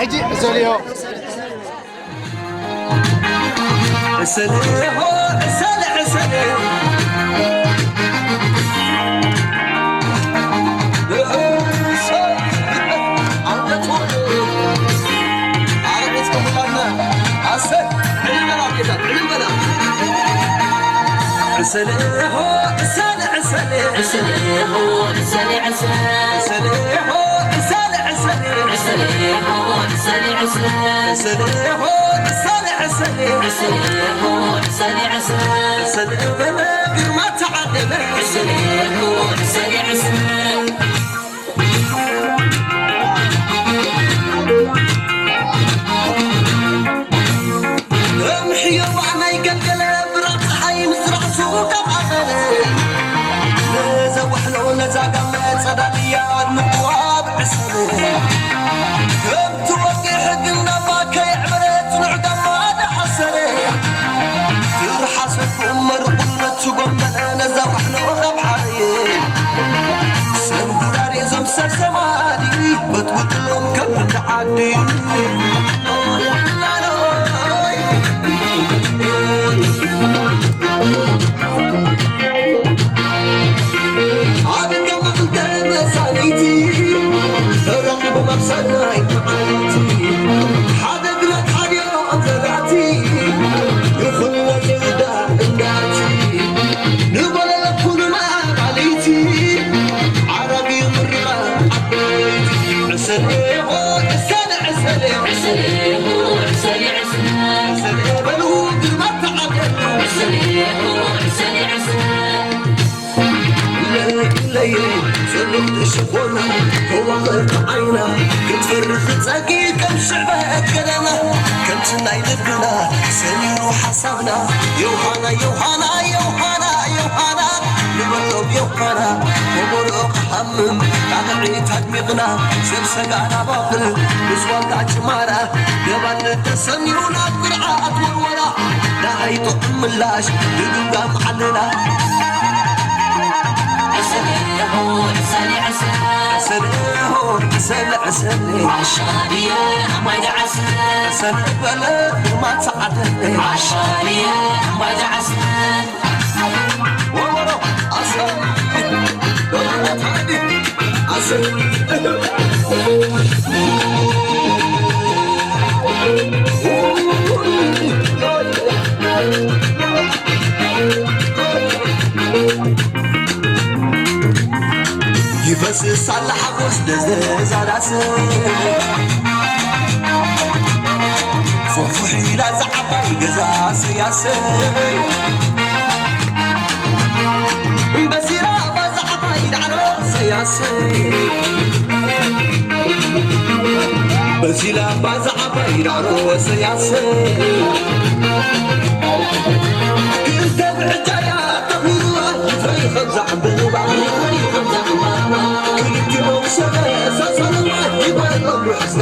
ሕጂ ዕሰልዮ። ዕሰለ ሆ፣ ዕሰለ፣ ዕሰለ። እምሕዮማ ናይ ገልገለ ብራቕ ፀሓይ ምስ ራእሱ ካብ ኣኸለ፣ ነዛ ዋሕሎ ነዛ ጋመ ጸዳልያ ንምዋብ ዕሰለ። ከምቲ ወግሒ ግን ናባ ከየዕበረ ጽኑዕ ጋማ ደሓሰረ። ትርሓሰኩም መርቑል ነቲ ጎንበለ ነዛ ዋሕሎ ካብ ሓረየ። ሰብ ጉራሬ እዞም ሰብ ሰማሊ በጥብጥሎም ከም እንዳ ዓዲ። ኣብ ገማግተ መሳኒቲ ተራኺቦም ኣብ ሰናይ መዓልቲ። ሓደ ግራት ሓዲኦም ዘራእቲ ይኹን ወፂኡ ዳ እንዳቲ። ንበለለ ኩሉና ማለይቲ ዓራቢ ምርቓ ዓበይቲ። ዕሰለ ሆ፣ ዕሰለ፣ ዕሰለ። ዕሰለ ሆ፣ ዕሰለ፣ ዕሰለ። ዕሰለ በሉ ግርማ ተዓደሉ። ዕሰለ ሆ፣ ዕሰለ፣ ዕሰለ። ለይለይ ጽሉል ሽኾና ከዋኽብቲ ዓይና ክትፈርስ ጸጊ ከም ሽዕበት ገደና ከምቲ ናይ ልብና ሰሚሩ ሓሳብና ዮሃና ዮሃና ዮሃና ዮሃና ንበሎም ዮሃና ወበሎ ክሃምም ጣቕዒት ኣድሚቕና ሰብ ሰጋና ባብል ምስ ዋልታ ጭማራ ደባል ተሰሚሩ ናብ ቅርዓት ወርወራ ንዓይ ጥዑም ምላሽ ድግምጋም ዓለና። ዕሰለ ሆ፣ ዕሰለ፣ ዕሰለ። ዕሰለ ሆ፣ ዕሰለ፣ ዕሰለ። ዓሻ ድየ ማይ ደዓስ። ዕሰለ በለ ግርማ ተዓደለ። ዓሻ ድየ ማይ ደዓስ። ወወሮ፣ ዓሰል። ይፈስስ ኣላ ሓጎስ ደዘዛዳስ ፉሕፉሕ ኢላ ዛዕባይ ገዛ ሰያሰይ በሲራ ባዛዕባይ ዳዕሮ ሰያሰይ በሲላ ባዛዕባይ ዳዕሮ ሰያሰይ ክልተ ብዕጃያ ተኽልዋ ይፍረይ ከም ዛዕበባ ክልቲኦም ሰበ ሰሰለዋ ይበሎም ርሑስ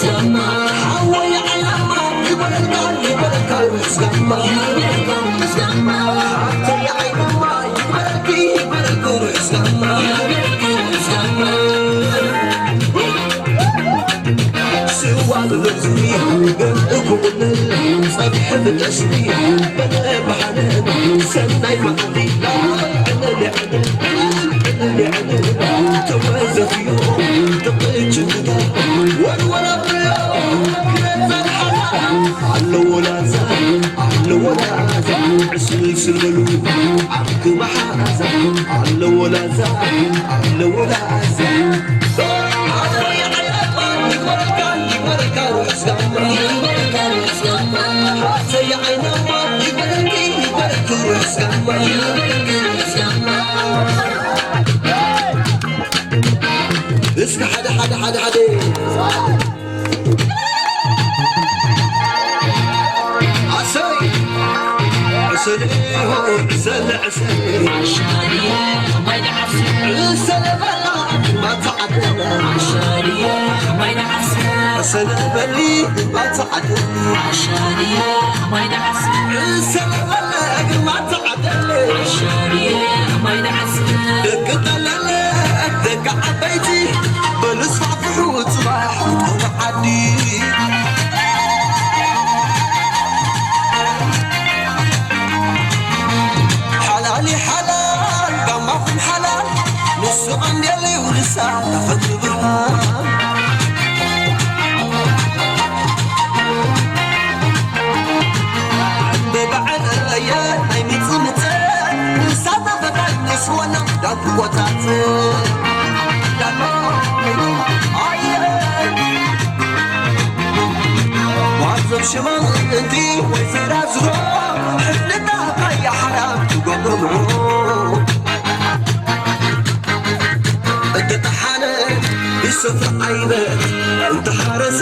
ጋማ ሓወይ ዓይናማ ይበለልካ ይበለልካ ርሑስ ጋማ ሓተይ ዓይናማ ይበለልኪ ይበለልኩ ርሑስ ጋማ ስዋ ብብርዚ ገንኡ ክቑለል ጸብሒ ብጠስሚ በለ ብሓነ ሰናይ መዓልቲ ዕለል ዕለል ዕለል ዕለል ተወዘፍዮ ተቕጭ ወርወራ ብዮ ክነጸን ሓላ ኣለዎ ላዛ ኣለዎ ላዛ ዕስል ስል በሉ ዓርኪ መሓዛ ኣለዎ ላዛ ኣለዎ ላዛ እስኪ ሓደ ሓደ ሓደ ሓደ ኣሰይ ዕሰል ዕሰል ዕሰል ዕሰል በላ ማታ ዓደና ዕሰል በሊ ማታ ዓደና ዕሰል በላ ማታ ዓደና ደቂ ጠለለ ደቂ ዓበይቲ በሉ ስፋሕፍሑ ጽባሕ ሽማግንቲ ወይ ዝራዝሮ፣ ሕፍንታ ካያ ሓራም ትገብሮ። እተጠሓነ ብሰፍሪ ዓይነት እንተሓረሰ፣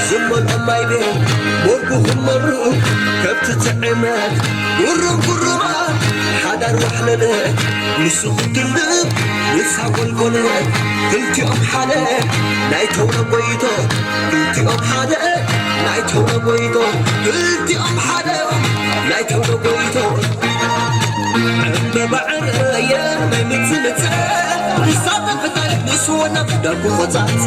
ዝመልኦ ማይ ቤት፣ ሞርኩ ክመርኡ ከብቲ ትዕመት፣ ጉሩም ጉሩማት ሓዳር ዋሕለለ፣ ንሱ ክትልብ ንሳ ጎልጎለ፣ ክልቲኦም ሓደ ናይ ተውረ ጎይቶ፣ ክልቲኦም ሓደ ናይ ተውረ ጎይቶ፣ ክልቲኦም ሓደ ናይ ተውረ ጎይቶ። ዕምበባ ዕረየ ናይ ምጽምጸ፣ ንሳ ተፈታሪት ንሱ ወና ፍዳኩ ቆጻጽ።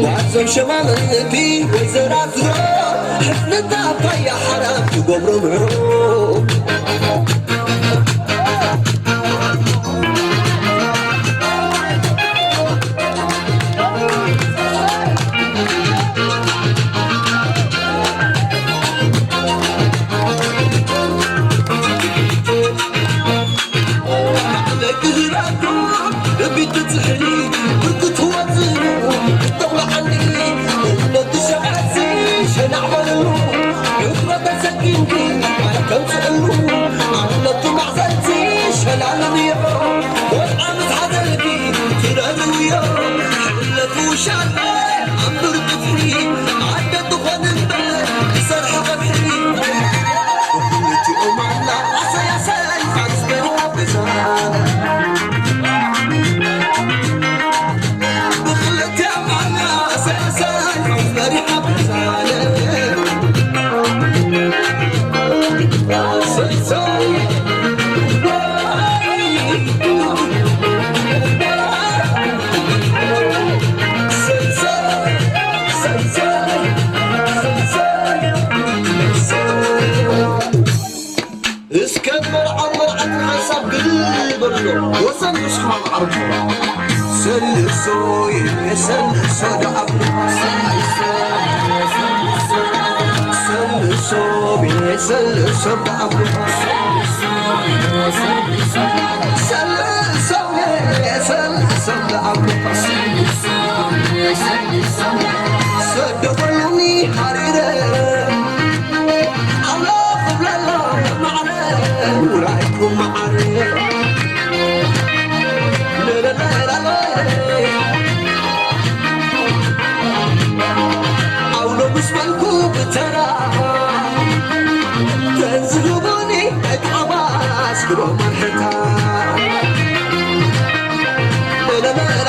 ዋዞም ሸማግንቲ ወይ ዘራዝሮ፣ ሕፍንታ ኣባያ ሓራም ትገብሮ ምዕሮ። እስከ መርዓው መርዓት ሓንሳብ ግልበሎ ወሰን ንስኻ ዓርቦ ሰልሶ የሰልሶ ደኣብ ሰልሶ ሰልሶ ደኣብ ሰልሶ ሰልሶ ደኣብ ሰደበሉኒ ሃሪረ ኣምላኽ እብለላ ማዕረ ውራይኩም መዓረ ለለለለለ ኣውሎ ምስ በልኩ ብተራ ተዝህቡኒ ዕቃባ ስግሮ መርሕታ ለለለለለ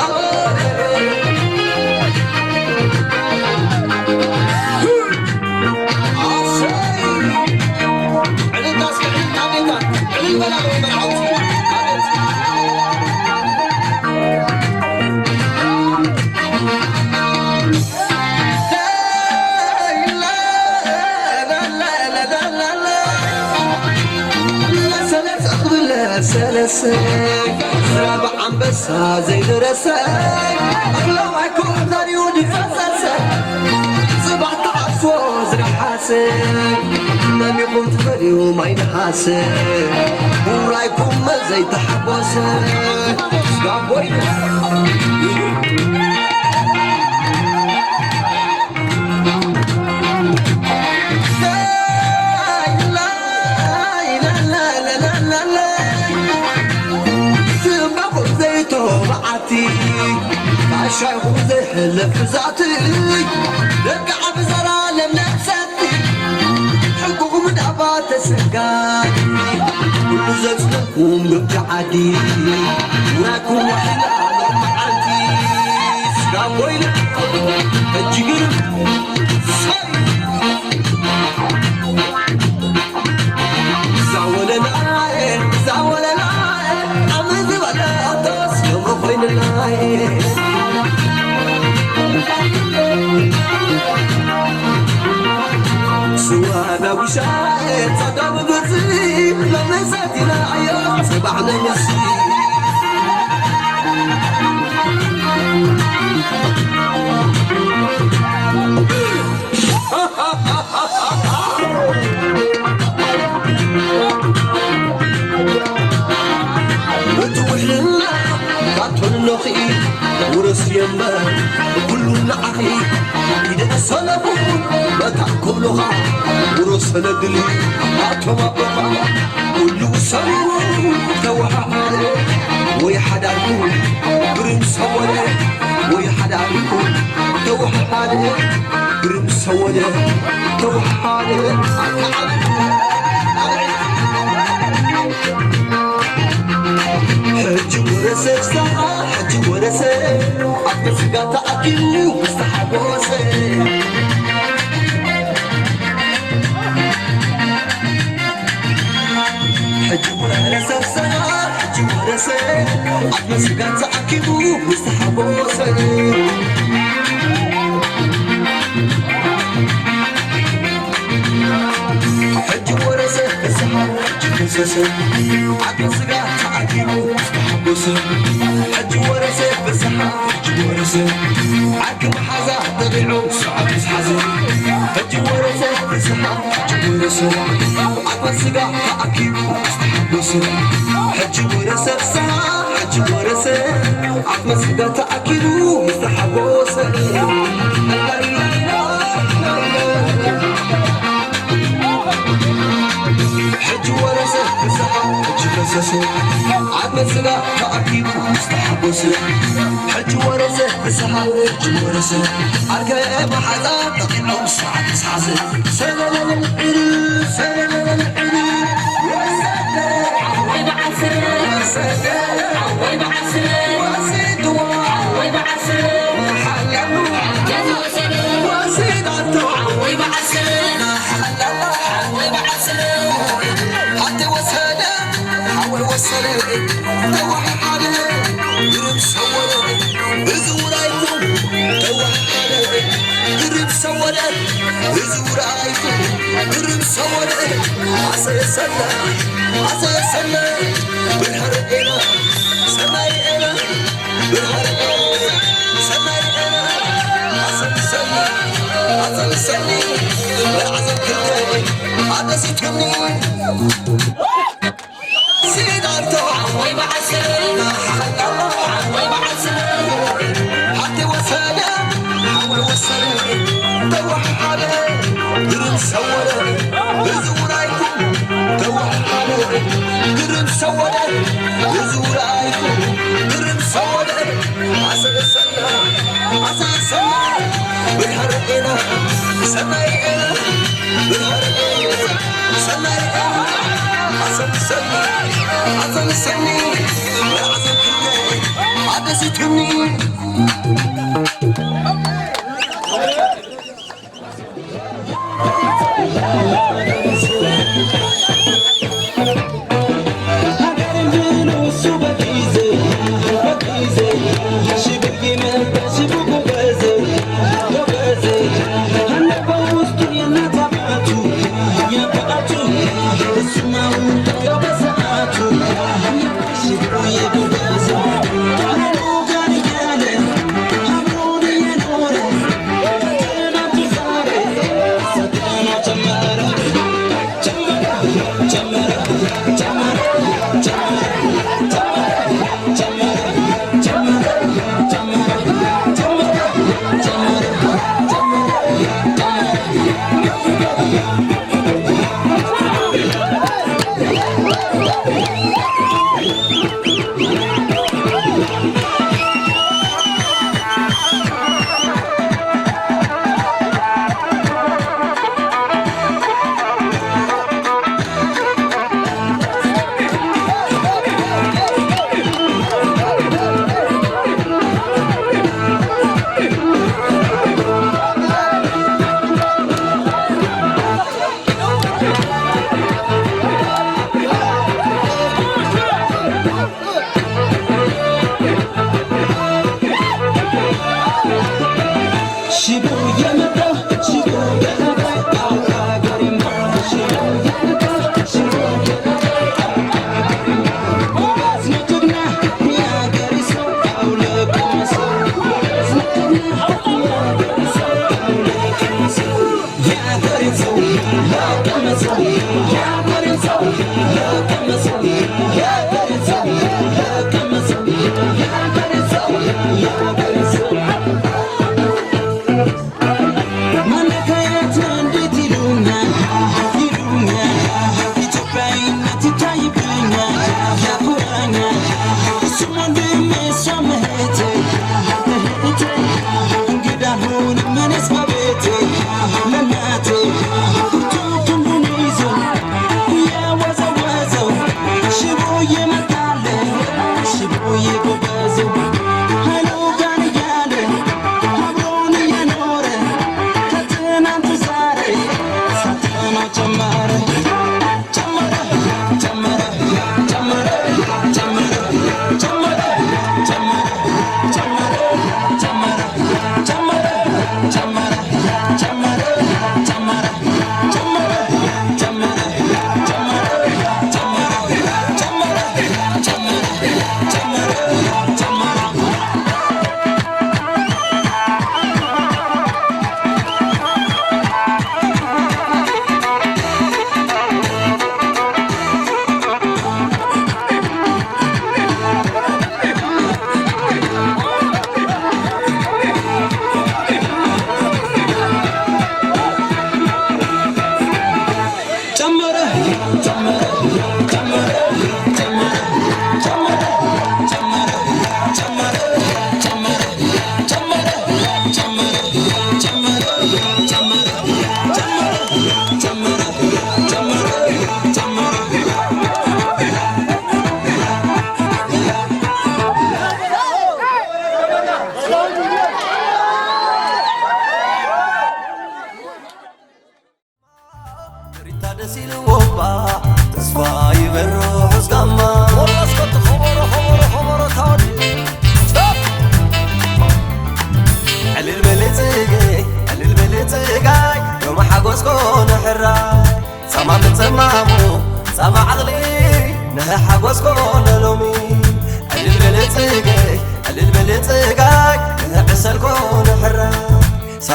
ሰለሰ ዝራብ ኣንበሳ ዘይደረሰ ኣኽለዋይ ኮዛሪኡ ድፈሰሰ ጽባሕ ተዓስቦ ዝረሓሰ መሚኹም ትፈልዩ ማይ ነሃሰ ውራይኩም መዘይተሓጎሰ ጋቦይ ሻይኹም ዘይሕለፍ ብዛቲ ደቂ ዓቢ ዘራለም ነብሰቲ ሕቁኹም ዳባ ተሰጋቲ ኩሉ ዘጽለኩም ብብቲ ዓዲ ውራኩም ዋሕላ ሎም መዓልቲ ስጋ ኮይነ እጅግር ሳይ ዛወለላየ ዛወለላየ ኣመ ዝበለ ኣቶስ ሎም ኮይንላየ ስዋ ዳጉሻ ጸጋም ብርዚ ለመሳቲና ኣዮ ጽባሕ ለምሲ እቲ ውሕልና ካብቶን ኖኺ የምበር ኩሉ ንዓኺ ኢደ ሰለሙን መታ ክብሉኻ ውሮ ሰለድሊ ኣቶም ኣቦኻ ኩሉ ሰሚሩ ተወሃሃደ ወይ ሓዳርኩ ግርም ሰወደ ወይ ሓዳርኩ ተወሃሃደ ግርም ሰወደ ተወሃሃደ ኣተዓለሙ ሕጂ ወረሰ ፍስሓ ሕጂ ወረሰ ኣብ ስጋ ተኣኪቡ ዝተሓጎሰ ሕጂ ወረሰ ፍስሓ ሕጂ ወረሰ ኣብ ስጋ ተኣኪቡ ዝተሓጎሰ ሕጂ ወረሰ ፍስሓ ሕጂ ፈሰሰ ዓቅሚ ስጋ ተኣኪቡ ዝተሓጎሰ ሕጂ ወረሰ ፍስሓ ሕጂ ወረሰ ዓርኪ መሓዛ ጠቢዑ ስዓት ምስ ሓዘ ሕጂ ወረሰ ፍስሓ ሕጂ ወረሰ ዓቅሚ ስጋ ተኣኪቡ ዝተሓጎሰ ሕጂ ወረሰ ፍስሓ ሕጂ ወረሰ ዓቅሚ ስጋ ተኣኪቡ ዝተሓጎሰ ሕጂ ወረሰ ፍስሓ ሕጂ ፈሰሰ ዓቅሚ ስጋ ተኣኪቡ ዝተሓጎሰ ሕጂ ወረሰ ፍስሓ ሕጂ ወረሰ ዓርከ መሓዛ ጠቂዖም ስዓት ዝሓዘ ሰለለለ ዕል ሰለለለ ዕል ወሰደ ዓወይ በዓል ሰለ ወሰደ ዓወይ በዓል ሰለ ወሲድዋ ዓወይ በዓል ሰለ ሓለሙ ጀዝ ወሰደ ወሲዳቶ ዓወይ በዓል ሰለ ሓለሙ ዓወይ በዓል ሰለ ሓንቲ ወሰደ ሓወይ ወሰደ ተወሓሓደ ግርም ሰወደ እዚ ውራይኩም ተወሓሓደ ግርም ሰወደ እዚ ውራይኩም ግርም ሰወደ ኣሰየ ሰናይ ኣሰየ ሰናይ ብርሃነ ኤና ሰናይ ኤና ብርሃነ ኤና ሰናይ ኤና ኣሰየ ሰናይ ኣሰየ ሰናይ ኣሰየ ሰናይ ኣደሲትኒ ሲዳርቶ ሓወይ በዓል ሰለማ ሓወይ በዓል ሰለማ ሓንቲ ወሰደ ሓወይ ወሰደ ተወሓሓደ ግርም ሰወደ እዚ ውራይኩም ተወሓሓደ ግርም ሰወደ እዚ ውራይኩም ግርም ሰወደ ኣሰሰና ኣሰሰና ብርሃን ኤና ሰናይ ኤና ብርሃን ኤና ሰናይ ኤና ኣሰሰኒ ኣሰሰኒ ኣሰሰኒ ኣደሲትኒ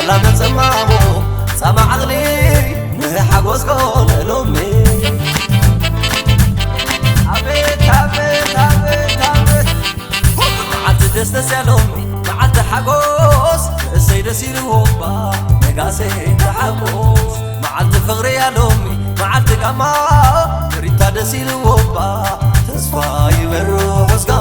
ላመጸማሞ ጻማ ዓቕሊ ንሓጎስ ኮነ ሎሚ። ኣቤት ኣቤት ኣቤት ኣቤት። መዓልቲ ደስ ደስ ያሎሚ፣ መዓልቲ ሓጎስ፣ እሰይ ደስ ኢልዎ እባ ነጋሴ ተሓጎስ። መዓልቲ ፍቕሪ ያሎሚ፣ መዓልቲ ጋማ፣ ሪታ ደስ ኢልዎ እባ ተስፋ ይበርህ ሑስካ።